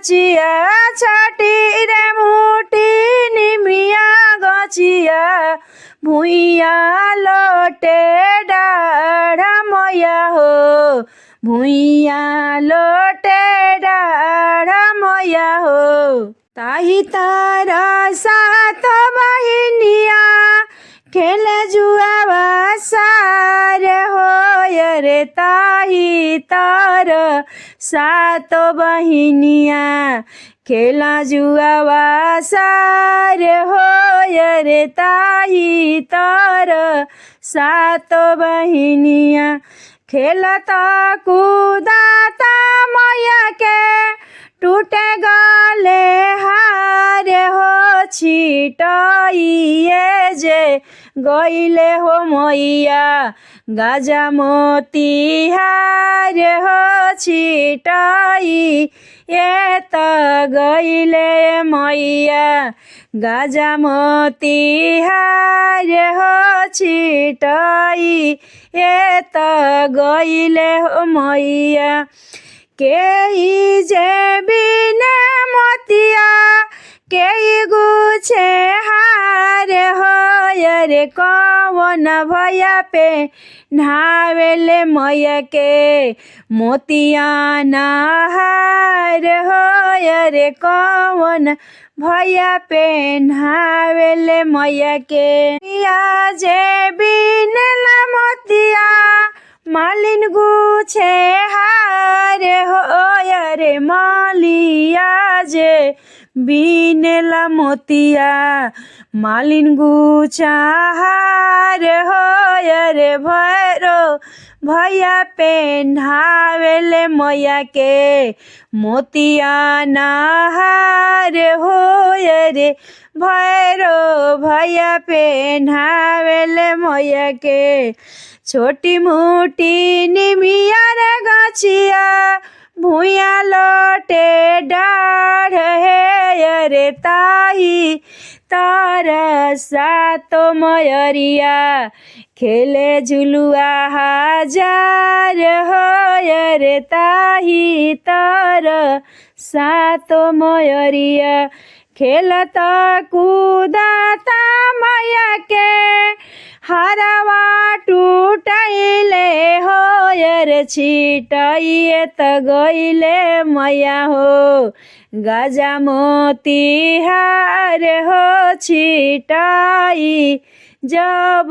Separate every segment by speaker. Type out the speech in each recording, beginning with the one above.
Speaker 1: गछिया, छोटी रे मोटी निमिया गछिया, भुइया लोटे डाढ़ मैया हो, भुइया लोटे डाढ़ मैया हो। ताही तारा सात बहिनिया खेले जुआवा सार हो रे, ताही तार सात बहिनिया खेला जुआवा सार हो रे, ताही तार सात बहिनिया खेलता कुदाता मैया के टूटे गले हार हो, छिटाइए जे गईले हो मैया गाजा मोती हार हो, छिटाई ए त गईले मैया गाजा मोती हार हो, छिटाई ए त गईले हो मैया। केही जे बिना मोतिया केही गुछे हार हो रे, कवन भैया पे नहावेले मैया के मोतिया नहार हो रे, कवन भैया पे नहावेले मैया के। या जे बिनला मोतिया मालिन गुछे हार हो रे, मालिया जे बिनला मोतिया मालिन गुछा हार हो रे, भैरो भैया पेन्हावेले मैया के मोतिया नहार हो रे, भैरो भैया पेन्हावेले मैया के। छोटी मोटी निमिया रे गछिया भुइया लोटे डाढ़ हे रे, ताही तार सात मयरिया खेले झुलुआ हजार हो रे, ताही तार सात मयरिया खेलत कुदाता मैया के हरवा टूटैले हो रे, छिटाइए त गईले मैया हो गाजा मोती हार हो, छिटाई जब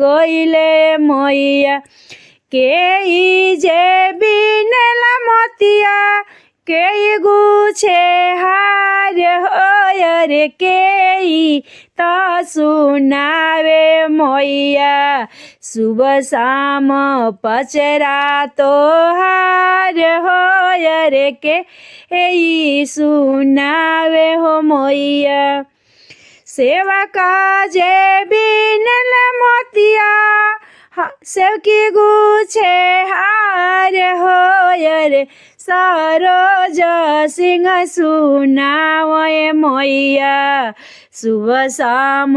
Speaker 1: गईले मैया। केही जे बिनला मोतिया केही गुछे हार हो रे, केही त सुनावे मैया सुबह शाम पचरा तोहार हो रे, के सुनावे हो मैया। सेवा का जे बिनल मोतिया सेवकी गुछे हार हो रे, सरोज सिंह सुनावे मैया सुबह शाम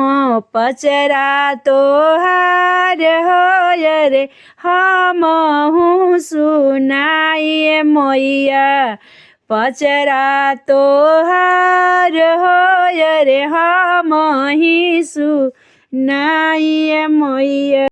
Speaker 1: पचरा तोहार हो रे, हम हूँ सुनाइए मैया पचरा तोहार हो रे, हम ही सुनाइए मैया।